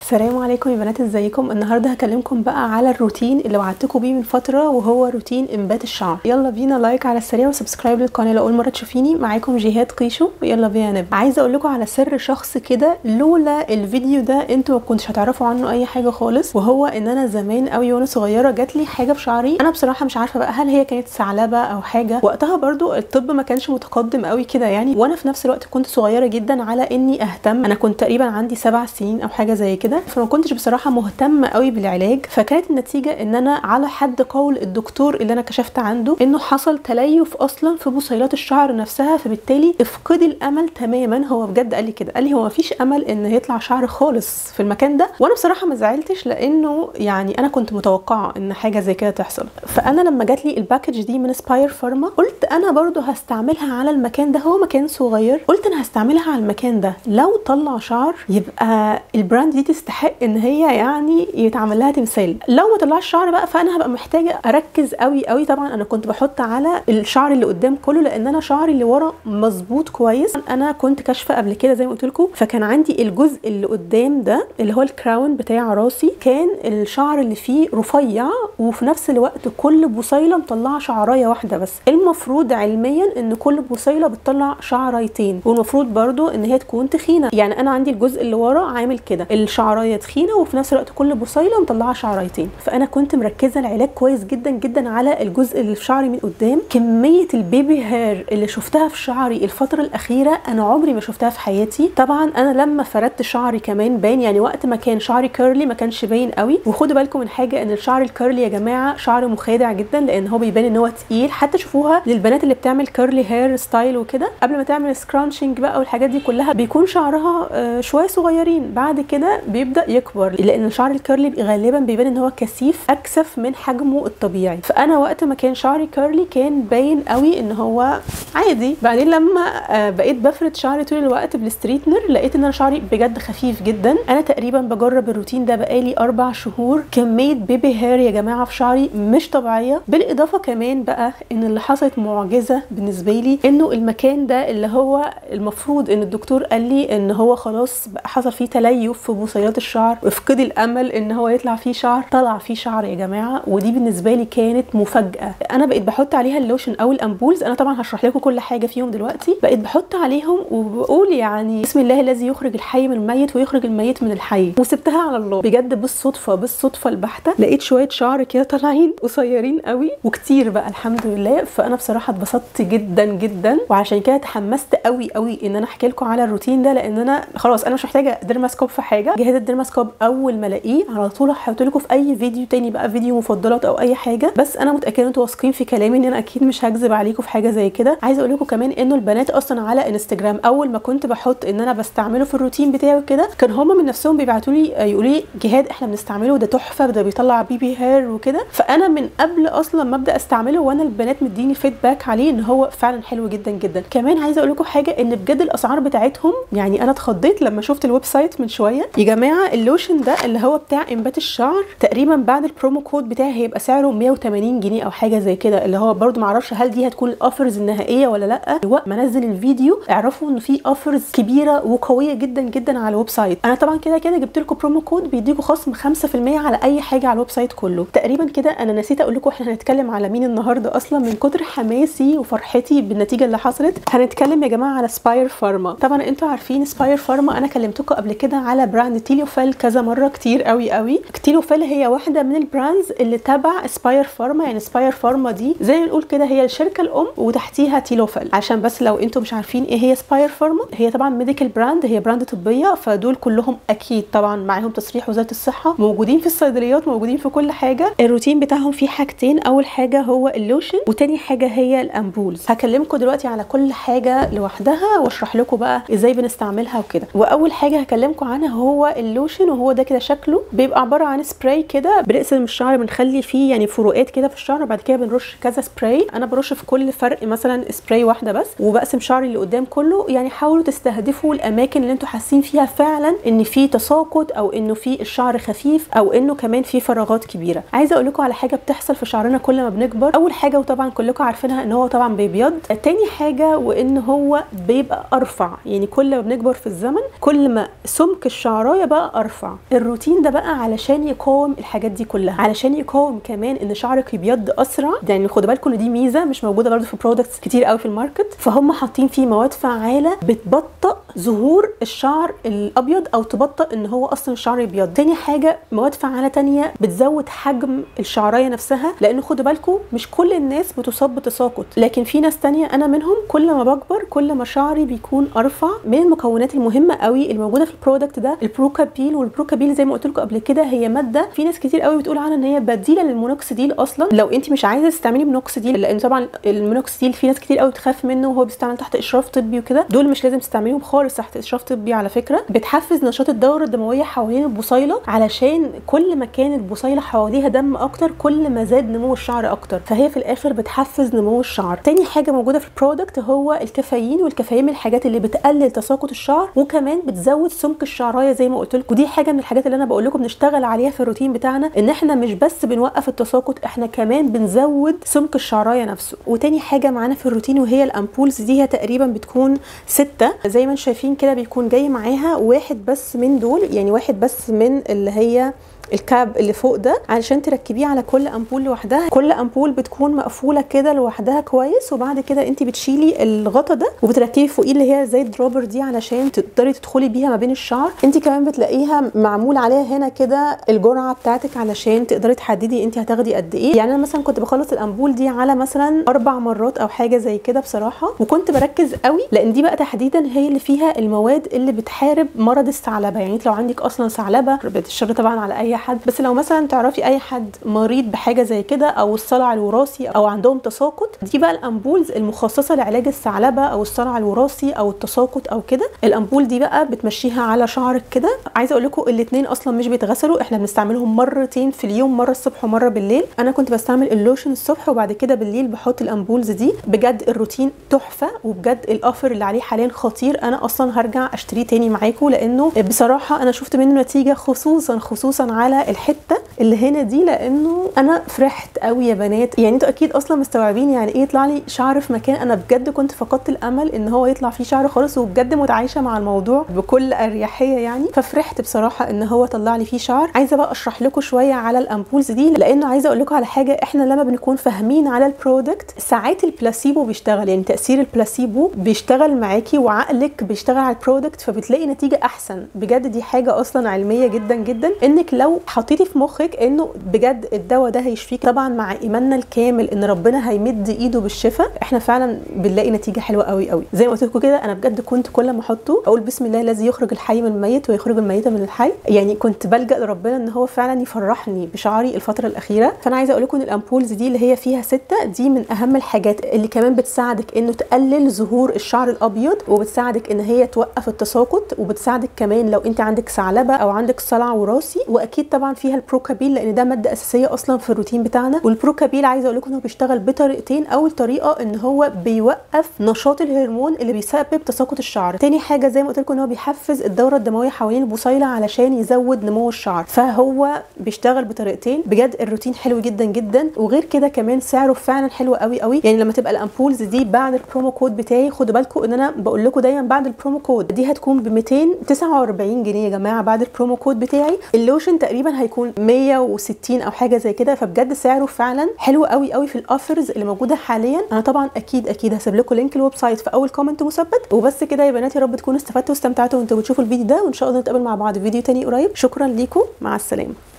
السلام عليكم يا بنات، ازيكم؟ النهارده هكلمكم بقى على الروتين اللي وعدتكم بيه من فترة، وهو روتين انبات الشعر. يلا بينا like على السريع و subscribe للقناة لو اول مرة تشوفيني. معاكم جهاد قيشو، يلا بينا نبدا. عايزه اقول لكم على سر شخص كده، لولا الفيديو ده انتوا ما كنتش هتعرفوا عنه اي حاجة خالص، وهو ان انا زمان قوي وانا صغيرة جات لي حاجة في شعري. انا بصراحة مش عارفه بقى هل هي كانت ثعلبة او حاجة، وقتها برضو الطب ما كانش متقدم قوي كده يعني، وانا في نفس الوقت كنت صغيرة جدا على اني اهتم. انا كنت تقريبا عندي 7 سنين او حاجة زي كده، فما كنتش بصراحة مهتمة قوي بالعلاج. فكانت النتيجة ان انا على حد قول الدكتور اللي انا كشفت عنده انه حصل تليف اصلا في بصيلات الشعر نفسها، فبالتالي افقدي الامل تماما. هو بجد قال لي كده، قال لي هو مفيش امل ان يطلع شعر خالص في المكان ده. وانا بصراحة ما زعلتش، لانه يعني انا كنت متوقعه ان حاجة زي كده تحصل. فانا لما جات لي ال package دي من سباير فارما قلت انا برضو هستعملها على المكان ده، هو مكان صغير، قلت انا هستعملها على المكان ده، لو طلع شعر يبقى ال brand دي تستحق ان هي يعني يتعمل لها تمثال. لو ما طلعش شعر بقى فانا هبقى محتاجه اركز قوي قوي. طبعا انا كنت بحط على الشعر اللي قدام كله، لان انا شعري اللي ورا مظبوط كويس. انا كنت كاشفة قبل كده زي ما قلت لكم، فكان عندي الجزء اللي قدام ده اللي هو ال crown بتاع راسي كان الشعر اللي فيه رفيع، وفي نفس الوقت كل بصيله مطلعه شعرايه واحدة بس. المفروض علميا ان كل بصيله بتطلع شعريتين، والمفروض برضو ان هي تكون تخينة. يعني انا عندي الجزء اللي ورا عامل كده الشعرايه تخينة، وفي نفس الوقت كل بصيله مطلعه شعريتين. فانا كنت مركزه العلاج كويس جدا جدا على الجزء اللي في شعري من قدام. كمية ال baby hair اللي شفتها في شعري الفترة الاخيرة انا عمري ما شفتها في حياتي. طبعا انا لما فردت شعري كمان باين، يعني وقت ما كان شعري curly ما كانش باين قوي. وخدوا بالكم من حاجة، ان الشعر ال curly يا جماعة شعر مخادع جدا، لان هو بيبان ان هو تقيل. حتى شوفوها للبنات اللي بتعمل curly hair style وكده، قبل ما تعمل scrunching بقى والحاجات دي كلها بيكون شعرها شوية صغيرين، بعد كده بيبدا يكبر، لان الشعر ال curly غالبا بيبان ان هو كثيف اكثف من حجمه الطبيعي. فانا وقت ما كان شعري curly كان باين قوي ان هو عادي. بعدين لما بقيت بفرد شعري طول الوقت بال straightener لقيت ان انا شعري بجد خفيف جدا. انا تقريبا بجرب الروتين ده بقالي 4 شهور. كمية baby hair يا جماعة في شعري مش طبيعية. بالاضافة كمان بقى ان اللي حصلت معجزه بالنسبة لي، انه المكان ده اللي هو المفروض ان الدكتور قال لي ان هو خلاص حصل فيه تليف في بصيلات الشعر وافقدي الامل ان هو يطلع فيه شعر، طلع فيه شعر يا جماعة. ودي بالنسبة لي كانت مفاجاة. انا بقيت بحط عليها اللوشن او ال ampoules، انا طبعا هشرح لكم كل حاجة فيهم دلوقتي. بقيت بحط عليهم وبقول يعني بسم الله الذي يخرج الحي من الميت ويخرج الميت من الحي، وسبتها على الله. بجد بالصدفة، بالصدفة البحتة لقيت شوية شعر كده طالعين قصيرين قوي وكتير بقى الحمد لله. فانا بصراحة اتبسطت جدا جدا، وعشان كده اتحمست قوي قوي ان انا احكي لكم على الروتين ده، لان انا خلاص انا مش محتاجه dermascope في حاجة. جهاز ال dermascope اول ما الاقيه على طول هحط لكم في اي فيديو تاني بقى، فيديو مفضلات او اي حاجة. بس انا متاكدة ان انتوا واثقين في كلامي ان انا اكيد مش هكذب عليكم في حاجة زي كده. عايزه اقول لكم كمان انه البنات اصلا على انستجرام اول ما كنت بحط ان انا بستعمله في الروتين بتاعي وكده، كان هما من نفسهم بيبعتوا لي يقولوا لي جهاد احنا بنستعمله ده تحفة، ده بيطلع baby hair وكده. فانا من قبل اصلا ما ابدا استعمله وانا البنات مديني feedback عليه ان هو فعلا حلو جدا جدا. كمان عايزه اقول لكم حاجة، ان بجد الاسعار بتاعتهم يعني انا اتخضيت لما شفت ال website من شوية يا جماعة. اللوشن ده اللي هو بتاع انبات الشعر تقريبا بعد ال promo code بتاعي هيبقى سعره 180 جنيه او حاجة زي كده، اللي هو برده معرفش هل دي هتكون ال offers النهائية ولا لا. وقت ما انزل الفيديو اعرفوا ان في offers كبيرة وقويه جدا جدا على ال website. انا طبعا كده كده جبت لكم promo code بيديكم خصم 5% على اي حاجة على ال website كله تقريبا كده. انا نسيت اقول لكم احنا هنتكلم على مين النهارده اصلا، من كتر حماسي وفرحتي بالنتيجة اللي حصلت. هنتكلم يا جماعة على سباير فارما. طبعا انتوا عارفين سباير فارما، انا كلمتكم قبل كده على brand تيلوفيل كذا مرة كتير قوي قوي. تيلوفيل هي واحدة من ال brands اللي تبع سباير فارما، يعني سباير فارما دي زي ما نقول كده هي الشركة الام وتحتيها تيلوفيل. عشان بس لو انتوا مش عارفين ايه هي سباير فارما، هي طبعا medical brand، هي brand طبية، فدول كلهم اكيد طبعا معاهم تصريح وزارة الصحة، موجودين في الصيدليات، موجودين في كل حاجة. الروتين بتاعهم فيه حاجتين، اول حاجة هو اللوشن وتاني حاجة هي ال ampoules. هكلمكم دلوقتي على كل حاجة لوحدها واشرح لكم بقى ازاي بنستعملها وكده. واول حاجة هكلمكم عنها هو اللوشن، وهو ده كده شكله بيبقى عبارة عن سبراي كده، بنقسم الشعر بنخلي فيه يعني فروقات كده في الشعر، وبعد كده بنرش كذا سبراي. انا برش في كل فرق مثلا سبراي واحدة بس، وبقسم شعري اللي قدام كله. يعني حاولوا تستهدفوا الاماكن اللي انتوا حاسين فيها فعلا ان في تساقط، او انه في الشعر خفيف، او انه كمان في فراغات كبيرة. عايزه اقول لكم على حاجة بتحصل في شعرنا كل ما بنكبر. اول حاجة وطبعا كلكم عارفينها ان هو طبعا بيبيض. تاني حاجة وان هو بيبقى ارفع، يعني كل ما بنكبر في الزمن كل ما سمك الشعرايه بقى بقى ارفع. الروتين ده بقى علشان يقاوم الحاجات دي كلها، علشان يقاوم كمان ان شعرك يبيض اسرع، يعني خدوا بالكم ان دي ميزة مش موجودة برده في products كتير قوي في ال market. فهم حاطين فيه مواد فعاله بتبطئ ظهور الشعر الابيض او تبطئ ان هو اصلا الشعر يبيض. تاني حاجة مواد فعاله تانية بتزود حجم الشعرايه نفسها، لان خدوا بالكم مش كل الناس بتصاب بتساقط، لكن في ناس تانية انا منهم كل ما بكبر كل ما شعري بيكون ارفع. من المكونات المهمة قوي الموجودة في ال product ده ال Procapil، وال Procapil زي ما قلت لكم قبل كده هي مادة في ناس كتير قوي بتقول عنها ان هي بديله للمونوكسيديل اصلا. لو انت مش عايزه تستعملي مونوكسيديل، لان طبعا المونوكسيديل في ناس كتير قوي بتخاف منه وهو بيستعمل تحت اشراف طبي وكده، دول مش لازم تستعمليهم خالص تحت اشراف طبي على فكرة. بتحفز نشاط الدورة الدموية حوالين البصيله، علشان كل ما كان البصيله حواليها دم اكتر كل ما زاد نمو الشعر اكتر، فهي في الاخر بتحفز نمو الشعر. تاني حاجة موجودة في ال product هو الكافيين، والكافيين من الحاجات اللي بتقلل تساقط الشعر وكمان بتزود سمك الشعرايه زي ما قلت لكم. دي حاجة من الحاجات اللي انا بقول لكم بنشتغل عليها في الروتين بتاعنا، ان احنا مش بس بنوقف التساقط، احنا كمان بنزود سمك الشعرايه نفسه. وتاني حاجة معانا في الروتين وهي ال ampoules دي، هي تقريبا بتكون 6 زي ما انتم شايفين كده، بيكون جاي معاها واحد بس من دول، يعني واحد بس من اللي هي ال cap اللي فوق ده، علشان تركبيه على كل امبول لوحدها. كل امبول بتكون مقفولة كده لوحدها كويس، وبعد كده انت بتشيلي الغطا ده وبتركبي فوقيه اللي هي زي ال dropper دي علشان تقدري تدخلي بيها ما بين الشعر. انت كمان بتلاقيها معمول عليها هنا كده الجرعة بتاعتك علشان تقدري تحددي انت هتاخدي قد ايه. يعني انا مثلا كنت بخلص الامبول دي على مثلا 4 مرات او حاجة زي كده بصراحة، وكنت بركز قوي لان دي بقى تحديدا هي اللي فيها المواد اللي بتحارب مرض الثعلبه. يعني انت لو عندك اصلا ثعلبة، بتشر طبعا على اي حد، بس لو مثلا تعرفي اي حد مريض بحاجة زي كده او الصلع الوراثي او عندهم تساقط، دي بقى ال ampoules المخصصة لعلاج الثعلبه او الصلع الوراثي او التساقط او كده. الامبول دي بقى بتمشيها على شعرك كده. عايزه اقول لكم الاثنين اصلا مش بيتغسلوا، احنا بنستعملهم مرتين في اليوم، مرة الصبح ومرة بالليل. انا كنت بستعمل اللوشن الصبح وبعد كده بالليل بحط ال ampoules دي. بجد الروتين تحفة، وبجد ال offer اللي عليه حاليا خطير. انا اصلا هرجع اشتريه تاني معاكم لانه بصراحة انا شفت منه نتيجة، خصوصا على الحتة اللي هنا دي، لانه انا فرحت قوي يا بنات. يعني انتوا اكيد اصلا مستوعبين يعني ايه يطلع لي شعر في مكان انا بجد كنت فقدت الامل ان هو يطلع فيه شعر خالص، وبجد متعايشه مع الموضوع بكل اريحية يعني. ففرحت بصراحة ان هو طلع لي فيه شعر. عايزه بقى اشرح لكم شوية على ال ampoules دي، لانه عايزه اقول لكم على حاجة، احنا لما بنكون فاهمين على ال product ساعات البلاسيبو بيشتغل، يعني تاثير البلاسيبو بيشتغل معاكي وعقلك بيشتغل على ال product، فبتلاقي نتيجة احسن. بجد دي حاجة اصلا علمية جدا جدا، انك لو حطيتي في مخك انه بجد الدواء ده هيشفيك، طبعا مع ايماننا الكامل ان ربنا هيمد ايده بالشفاء، احنا فعلا بنلاقي نتيجة حلوة قوي قوي. زي ما قلت لكم كده، انا بجد كنت كل ما احطه اقول بسم الله الذي يخرج الحي من الميت ويخرج الميت من الحي، يعني كنت بلجأ لربنا ان هو فعلا يفرحني بشعري الفترة الاخيرة. فانا عايزه اقول لكم ان ال ampoules دي اللي هي فيها 6 دي من اهم الحاجات اللي كمان بتساعدك انه تقلل ظهور الشعر الابيض، وبتساعدك ان هي توقف التساقط، وبتساعدك كمان لو انت عندك ثعلبة او عندك صلع وراثي. واكيد طبعا فيها ال Procapil لان ده مادة اساسية اصلا في الروتين بتاعنا. وال Procapil عايزه اقول لكم ان هو بيشتغل بطريقتين، اول طريقه ان هو بيوقف نشاط الهرمون اللي بيسبب تساقط الشعر، تاني حاجة زي ما قلت لكم ان هو بيحفز الدورة الدموية حوالين البصيله علشان يزود نمو الشعر. فهو بيشتغل بطريقتين. بجد الروتين حلو جدا جدا، وغير كده كمان سعره فعلا حلو قوي قوي. يعني لما تبقى ال ampoules دي بعد ال promo code بتاعي، خدوا بالكم ان انا بقول لكم دايما بعد ال promo code دي هتكون ب 249 جنيه يا جماعة بعد ال promo code بتاعي. اللوشن تقريبا هيكون 160 او حاجة زي كده، فبجد سعره فعلا حلو قوي قوي في ال offers اللي موجودة حاليا. انا طبعا اكيد اكيد هسيب لكم link ال website في اول comment مثبت. وبس كده يا بنات، يا رب تكونوا استفدتوا واستمتعتوا وانتوا بتشوفوا الفيديو ده، وان شاء الله نتقابل مع بعض في فيديو تاني قريب. شكرا ليكم، مع السلامة.